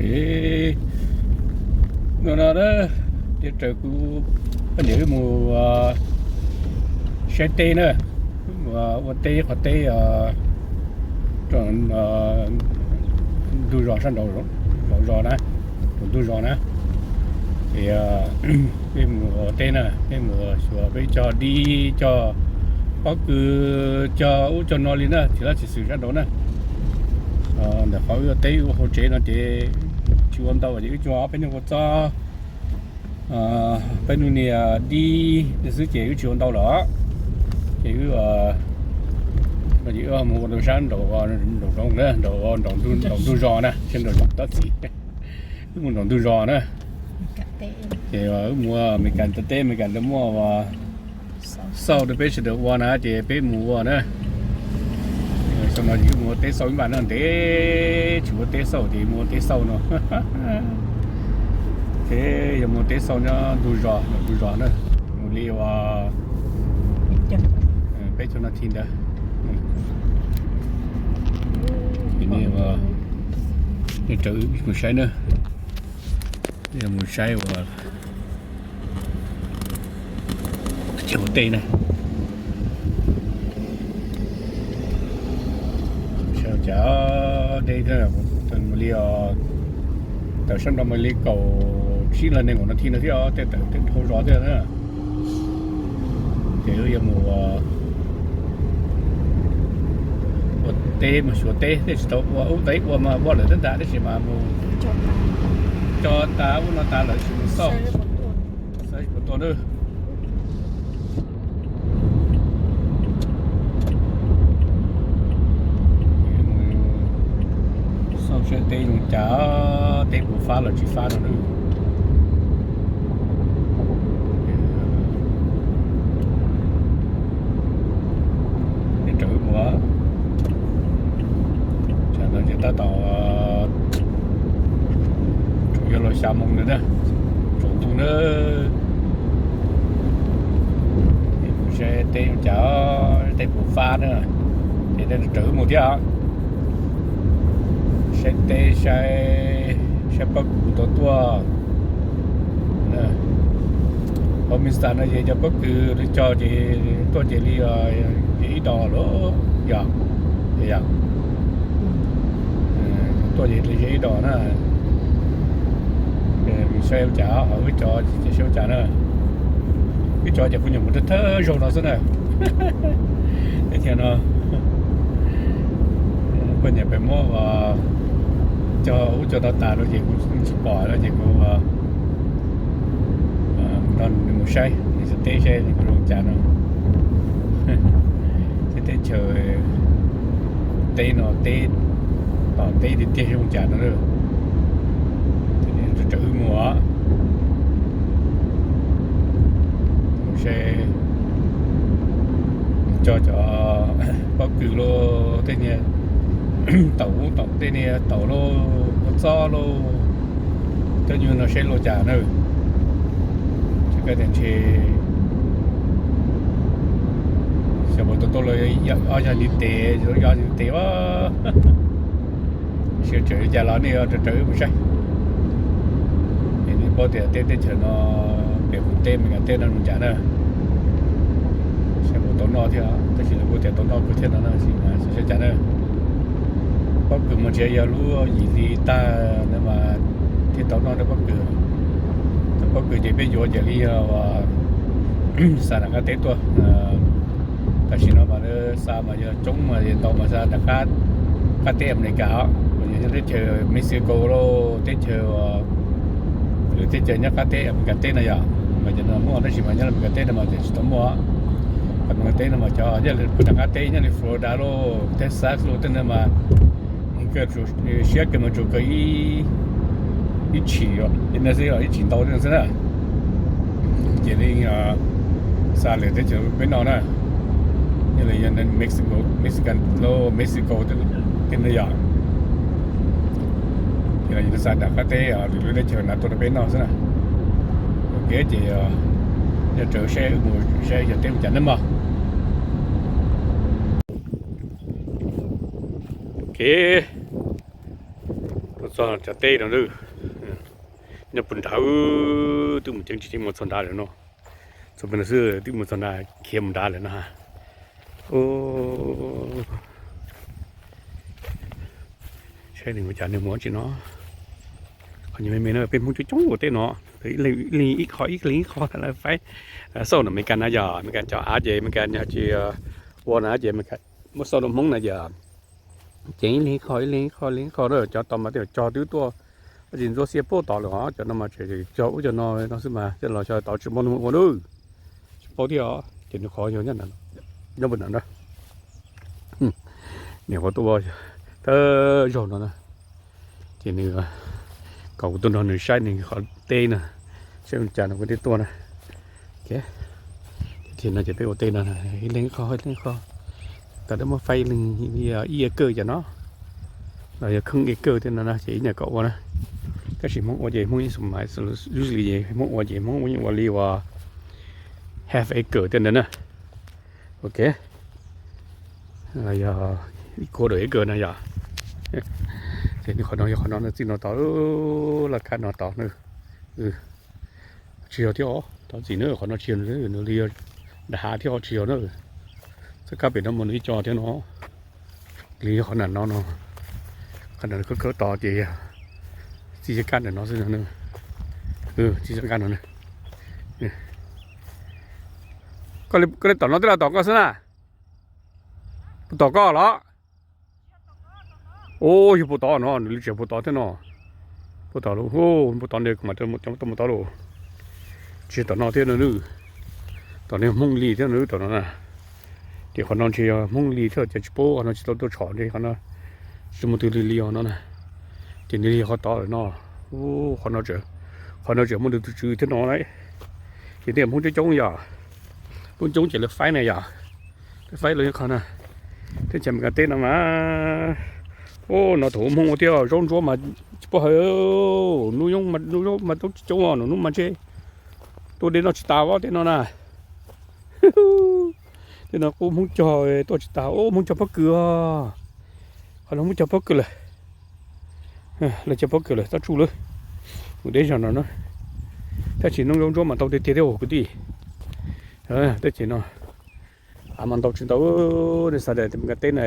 Ces no no na, ces raws kuv poj niam wb mus saib teb na, wb mus ua teb qhov teb rau ntug zos sab nraud, zos na, rau ntug zos na. Ces peb mus ua teb na, peb mus xyuas, peb cog dib, cog pob kws, cog ub cog no li na, tsis lab tsis xwm sab nraud na. Ntawm qhov wb ua teb wb ua hauv tsev no ces tsis ua ntau ces wb cog ob peb nub kua txob, peb nub niag dib xwb ces wb tsis ua ntau lawm. Ces wb no ces wb mus ua rau sab nraum, nraum zoov na, nraum, nraum ntug zos na, sab nraum zoov tob txiv. Wb mus nraum ntug zos na. Ces wb mus Amelikas taw teb, Amelikas taw muaj xauj rau peb sawv daws ua na, ces peb mus ua na. Xyoo no ces wb mus ua teb xauj ib npaj no ntev, tsis ua teb xauj ces mus ua teb xauj no. Ces yog mus ua teb xauj nyob ntug zos, nraum ntug zos na, mus li uas peb caug nas this ntawd. Ces nej mus saib na, mus saib uas cog tej na. Saib cas deb, mus li os, tawm sab nraud mus li kaum tsib los nees nkaum nas this no thiab, tej tawm tej dhau zos thiab na. Ces wb yuav mus ua teb, mus xyuas teb, tej tsis tau ua, ub teb ua mas ua lawm tab ntag, tab sis mas mus cog tas ub no tas lawm tsis mus xauj, xauj tsis pom tua na. Xauj saib teb zoo cas, teb puas fab los tsis fab no na. Tej raws wb mus, tsam no ces tab tom tsaus, yuav luag xya moo ntawd na, tsaus ntuj na. Saib teb cas, teb puas fab na, ces tej raws wb mus thiab. Saib teb, saib, saib pob kws tau tuaj. Hauv Minnesota no ces cov pob kws li cog ces tuaj ces li ces ib dos lawm yog, yog tuaj ces li ib dos na. Saib ua cas, wb cov ces saib ua cas na. Wb cov ces kuv nyuam qhuav thawj zaug no xwb na. Teb chaws no poj niam pem muab cog ub cog no tas lawm ces kuv tsis pom lawm ces kuv nrog nws mus saib nws xyuas teb saib nws zoo cas no. Ces teb chaws teb no teb, tom teb tiag tiag zoo cas no. Raws wb mus, mus saib cog cov pob kws lauj, tej niag taum ub taum, tej niag taum lauj, kua txob lauj, coj nyuag no saib lauj cas na. Tsis kaj tias ntshe xyov puas tau tuaj los, ob yog li tes, ob yog li tes a. Sawv tsees li cas los nej raws wb mus saib. Es nej paub tias tej teb chaws no, pem qhov teb Meskas teb no zoo cas na. Saib puas tau noj thiab, tab sis lawv kuj tias tau noj kawg thiab no na, saib cas na. Pob kws mas ntshe yog lub yim hli tag no mas thiaj tau noj pob kws. Cov pob kws ces peb yuav ces li xa nram qab teb tuaj. Tam sim no mas xa mas yog coob mas ntau mas xa nram qab teb Amelikas, nyob teb chaws Mexico lauj, teb chaws, lwm teb chaws nyob qab teb Amelikas teb no yom. Mas cov no muaj tab sis mas nyob Amelikas teb no mas cov tsis tau muaj. Amelikas teb no mas cov nyob li pw nram qab teb nyob li Florida lauj, Texas lauj, tej no mas siab kawg mas tsuas kawg ib tshim, ib tshim ntau xwb na. Ces li xa lwm teb chaws peb noj na, yog li yog Mexico, Mexican lauj, Mexico tej no yom. Ces xa nram qab teb lwm lub teb chaws na tuaj rau peb noj xwb na. Ua ke ces yog raws saib mus saib yog teb mus cas nawb mog. Ok, tuaj Cov teb no nyob puag nrad, twb mus ceev tsis ceev mus txog nrad lawm no. Txog pem no xwb twb mus txog nrad khiav mus nrad lawm no. Saib nws ua cas nws mus tsis no. Qhov me me no peb Hmoob coob coob ua teb no, ib leeg ib qho ib leeg ib qho faib. Xauj no Amelikas na yog Amelikas cov av ces Amelikas yog tsis ua na ces muab xauj rau Hmoob na yog ceev ib leeg ib qho ib leeg ib qho ib leeg ib qho na. Cov tod mas tej zaum cog twb tuaj, tsis ntxuav xiab puag tod lawm os. Cov no mas tseem cog ub cog no no xwb mas tej los xyov tod tsis muaj neeg ua na. Tsis paub thiab os. Ces nws qhov yog nyob puag nram na. Niam qhuav tuaj thawj zaug no na, ces nws kom kuv tuaj nrog nws saib nws qhov teb na, saib ua cas no kuv thiaj tuaj na. Ces no ces peb ua teb no ib leeg ib qho ib leeg ib qho, tau dab muab faib ib leeg ib acre cov no, los yog kheej acre thiab no na ces ib nyuag kom ua na. Tab sis Hmoob ua ces Hmoob yeej xum mais, usually ces Hmoob ua ces Hmoob yeej ua li uas half acre thiab ntawd na. Ok, los yog ib quarter acre na yom. Ces qhov no yog qhov no txij no tod, laj kab no tod na. Tsis yog thiab os, thov txim na, qhov no tsis yog, nws li yog dag hav thiab os, tsis yog na. Txoj kab pem no mas nws ib co thiab no, li yog qhov nram no no, qhov nram khawb khawb tod ces txij xyab kab ntawm no xwb no. Txij xyab kab no na. Koj li tom no twb los tom koj xwb na? Puas tom koj los? Ub, yog puas tod no, nws li tseem puas tod thiab no. Puas tod lauj, puas tod ne, kuv mam coj mus tod lauj. Tsis tom no thiab no, tom no Hmoob li thiab no, tom no na. Ces qhov no ntshe yog Hmoob li thiab ces tsis paub, qhov no tsis tau tuaj tshom ntshe qhov no tsis muaj twg li li os no na. Ces nws li qhov tod lawm no. Ub, qhov no tseem, qhov no tseem muaj nws tus tswv thiab no lauj. Ces tej Hmoob coob coob yom, Hmoob coob ces lawv faib na yom, lawv faib los qhov na. Teb chaws Amelikas teb no mas, ub, no thaum ub Hmoob ua thiab zaub ntsuab mas tsis paub hais, hnub nyoog mas hnub zaub mas tau coob coob os, hnub mas ntshe tuaj deb noj tsis tas os tej no na. Tej no qub Hmoob cog tuaj tsis tas, ub, Hmoob cog pob kws os. Qhov no Hmoob cog pob kws lawm. Lawv cog pob kws lawm, txhob tsuj lawm. Mus deb zog no na. Tab sis hnub zaub ntsuab mas tau tiag tiag thiab os kwv tij. Teb chaws no av mas ntau tsis ntau, nej xav tias Amelikas teb na,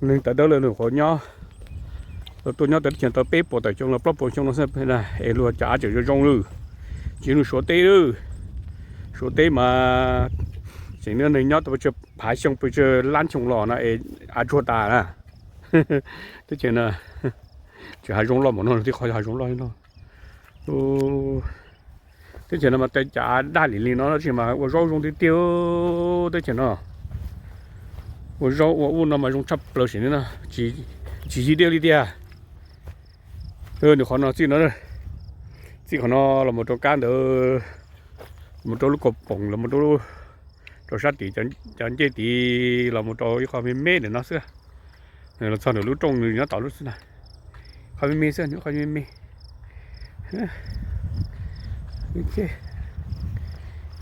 neeg tawv dawb lawm nws qhuav nyob, tuaj nyob tau teb chaws tau peb puas tawm xyoo los plaub puas xyoo no xwb es luag cov av tseem zoo zoo lawm. Tsis nug Suav teb lawm. Suav teb mas tseem nyob, neeg nyob tau pes tsawg phav xyoo pes tsawg lab xyoo los no es av tsuag tas na. Teb chaws no tseem hav zoov loj npaum no, tib qhov hav zoov loj no. Teb chaws no mas tej cov av daj lim li no tsis mas ua zaub zoo tiag tiag. Teb chaws no ua zaub ua ub no mas zoo tshaj plaws sim neej no, tsis yig dej li tiag. Nws qhov no txij no, txij qhov no los mus rau kab ntawd, los mus rau lub kaus poom, los mus rau, rau sab tid cov ncej tid, los mus rau ib qho me me ntawm no xwb. Los txog ntawm lub rooj nws nyob tom lub xwb na. Qhov me me xwb, nws qhov me me.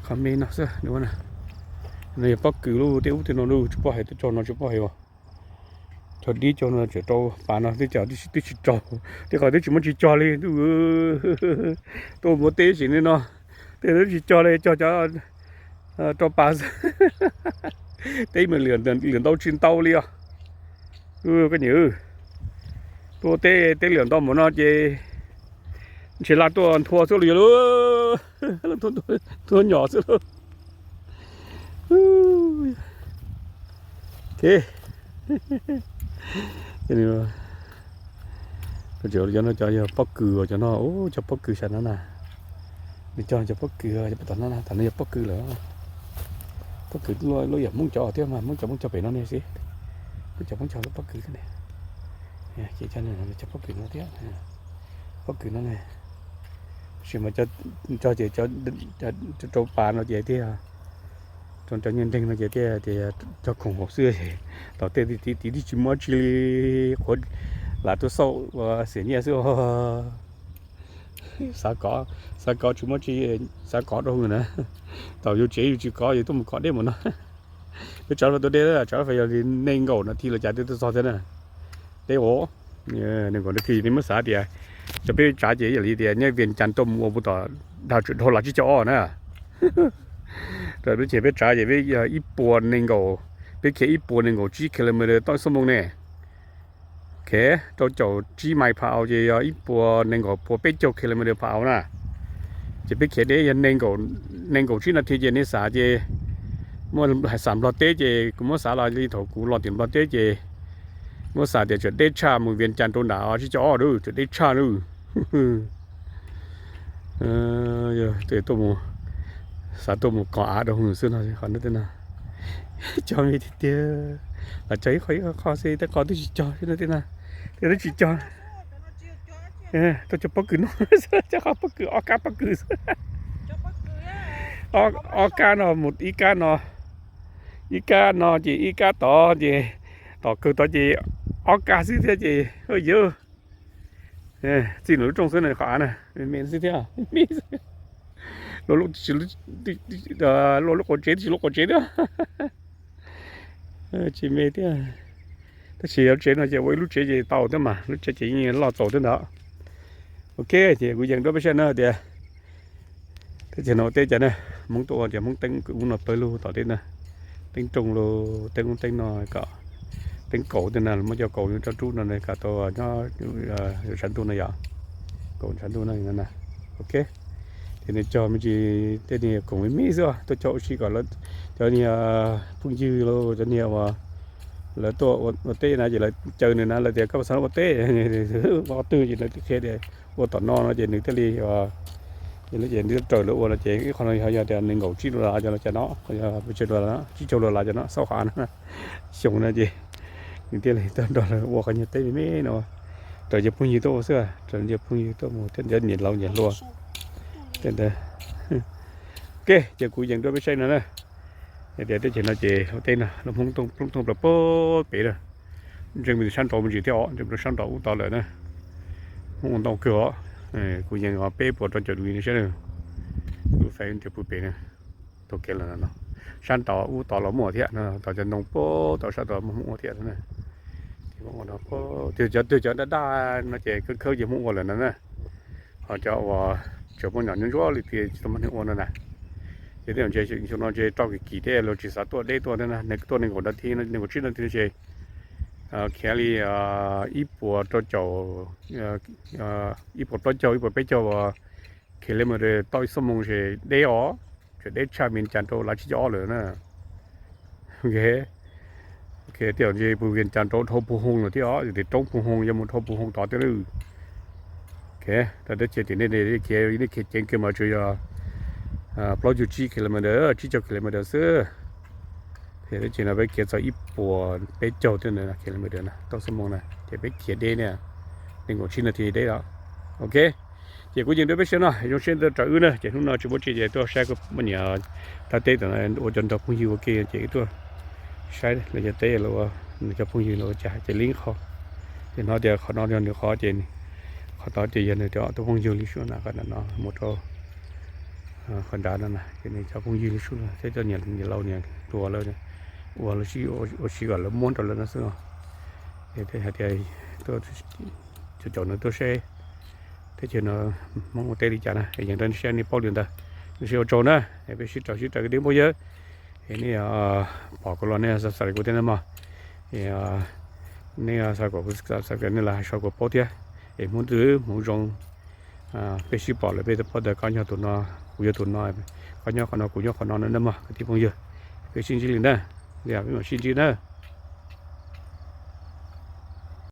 Qhov me no xwb. No yog pob kws lub, tej ub tej no lub tsis paub hais, tuaj cog no tsis paub hais os. Cog dib cog no tseem rau pas no twb cog twb tsis raug, tej qhov twb tsis muaj tsis cog li. Tuaj mus teb sim neej no, tej twb tsis cog li, cog cov rau pas xwb. Teb mas lwm ntau tsis ntau li os. Koj niam, tuaj teb teb lwm ntau npaum no ces ntshe laj tuaj nthua xwb los yog lauj, nthua nyom xwb lauj. Ces cov no cov yog pob kws, cov no, cov pob kws saum no na. Nws cog cov pob kws cov pem tom no na, tom no yog pob kws lawm. Pob kws lub yam Hmoob cov thiab mas Hmoob cov Hmoob cog pem no ne xwb. Hmoob cov Hmoob cog lub pob kws thiab ne. Ces cov pob kws no thiab, pob kws no ne. Tab sis mas cog ces rau pas no ces thiaj, rau cov nyuag nreeg no ces thiaj tias cog khoom hauv xwb. Tom tej tid twb tsis muaj tsi li, qhuav lam tuaj xauj ua xiam nyiaj xwb. Xav kov, xav kov tsis muaj tsi, xav kov rau hauv na. Thaum yus tsev yus tsis kov yus tuaj mus kov deb mus no. Peb tsov fais tuaj deb, tsov fais yog li nees nkaum nas this los cas twb tuaj txog thiab na. Deb os. Nees nkaum nas this nej muab xav tias, cov peb tsav ces yog li tias nyob Vias Cas tuaj mus ua puas tom dag tsum dhau los tsib caug ob na. Ces peb tsav ces peb yog ib puas nees nkaum, peb khiav ib puas nees nkaum tsib kilometer toj xuab moos ne. Ok, rau caum tsib mais per hour ces yog ib puas nees nkaum puas peb caug kilometer per hour na. Ces peb khiav deb yog nees nkaum tsib nas this ces nej xav ces, muab xav Nplog teb ces kuv muab xav los li thaum kuv los tim Nplog teb ces muab xav tias tseem deb tshaj mus Vias Cas rau nram tsib caug ob lawm, tseem deb tshaj lawm. Tuaj mus, xav tuaj mus kos av rau hauv xwb no qhov no tej no. Cog me tiag tiag, los cog ib qho ib qho xwb, tej qho twb tsis cog xwb no tej no, tej twb tsis cog. Tuaj cog pob kws no, cog qhov pob kws, ob kab pob kws xwb. Ob kab no mus ib kab no, ib kab no ces ib kab tod ces, tom kawg tod ces ob kab xwb thiab ces, yawg, txij nws lub rooj xwb no qhov av na, me xwb thiab, me xwb. Luaj lub qaum tsev tsis luaj qaum tsev thiab. Tsis me thiab. Tab sis yog lub tsev no ces ua ib lub tsev ces tau thiab mas, lub tsev ces yeej loj txaus thiab ntag. Ok, ces kuv yees rau peb saib na tias, teb chaws no ua teb cas na, Hmoob tuaj ua tias Hmoob teeb ub no pawg lug tom teb na, teeb rooj lug, teeb ub teeb no kom, teeb kaus tej na, muab cov kaus rau rub no kom tau nyob tshav ntuj no yom, kaus tshav ntuj no. Ok, ces nws cog me ntsis tej niag khoom me me xwb, tuaj cog ua si kom cov niag phooj ywg los cov niag uas lawv tuaj ua teb na ces lawv caw nws na, lawv tias koj puas xav ua teb, ua twg ces lawv qhia tias ua tom no no ces nws thiaj li, ces nws thiaj raws lawv ua no ces ib qho no yog tias nees nkaum tsib dollar cov no, pes tsawg dollar, tsib caug dollar cov no xauj qhov no, xyoo no ces nws thiaj li tuaj nrog lawv ua qhov niag teb me me no, raws cov phooj ywg tuaj ua xwb, raws cov phooj ywg tuaj mus thiab cov niam laus niam hluas tej ntawd. Ok, ces kuv yees rau peb saib no na. Hais tias teb chaws no ces ua teb no lub Hmoob thooj plaws pem na, ntseej me ntsis sab nraud me ntsis thiab os, ntseej me ntsis sab nraud ub tod lawm na. Hmoob ua ntau kawg os. Kuv yees peb puas rau caum degree no saib na, lub fais ntiag pw pem na, taug kev los no, sab nraud ub tod los muaj thiab no, tom cov ntoo pem tom sab tod muaj Hmoob ua thiab na. Ces Hmoob ua no, cov twg cov daj daj no ces khawb khawb ces Hmoob ua lawm no na. Ho cov uas tseem muaj nyuam ntsuab ntsuab li tias tsis tau muaj neeg ua no na. Ces tej zaum ntshe xyoo no ntshe roj kim kim thiab luag tsis xav tuaj deb tuaj thiab na, tuaj nees nkaum nas this, nees nkaum tsib nas this no ces khiav li ib puas rau caum, ib puas plaub caug, ib puas peb caug kilometer toj ib xuab moos ces deb os, tseem deb tshaj Vias Cas rau lav tsib caug ob lawm na. Ok, tej zaum ntshe puas Vias Cas rau dhau Phu Hoo lawm thiab os, yog tias roob Phu Hoo yuav mus dhau Phu Hoo tod thiab lawm. Ok, tau teb chaws tim nej khiav, nej khiav ceev kawg mas tsuas yog plaub caug tsib kilometer, tsib caug kilometer xwb. Teb chaws no peb khiav txog ib puas peb caug thiab kilometer na, toj xuab moos na, ces peb khiav deb ne, nees nkaum tsib nas this deb os. Ok, ces kuv yees rau peb saib no, zoo siab raws wb na, ces hnub no tsis muaj tsi ces tuaj saib kuv poj niam thaj teb tom no ua cov nrog phooj ywg ua ke ces wb tuaj saib lawv cov teb los ua, nws cov phooj ywg los ua cas ces li qhov, ces hnov tias qhov no yog nws qhov ces qhov tod ces yog nws cov tus phooj ywg li sub na, qhov no mus rau qhov nrad no na ces nws cov phooj ywg li sub no thiab cov niam laus niam hluas lawv ua, ua si kom lawv muab rau lawv no xwb os. Ces hais tias tuaj caum caum nws tuaj saib teb chaws no Hmoob ua teb li cas na, yees rau nej saib nej paub li ntawd. Zoo siab ua tsaug na, peb sib raws sib raws kwv tij phooj ywg. Es nej pom kuv los nej subscribe kuv thiab na mog. Nej subscribe kuv, subscribe nej los sau kuv paub thiab. Es hmoov twg hmoov zoo peb sib pom lawm peb paub tias koj nyob tus no, kuv yog tus no, koj nyob qhov no kuv nyob qhov no na mog kwv tij phooj ywg. Peb sib ntsib li ntawd, peb mam sib ntsib na.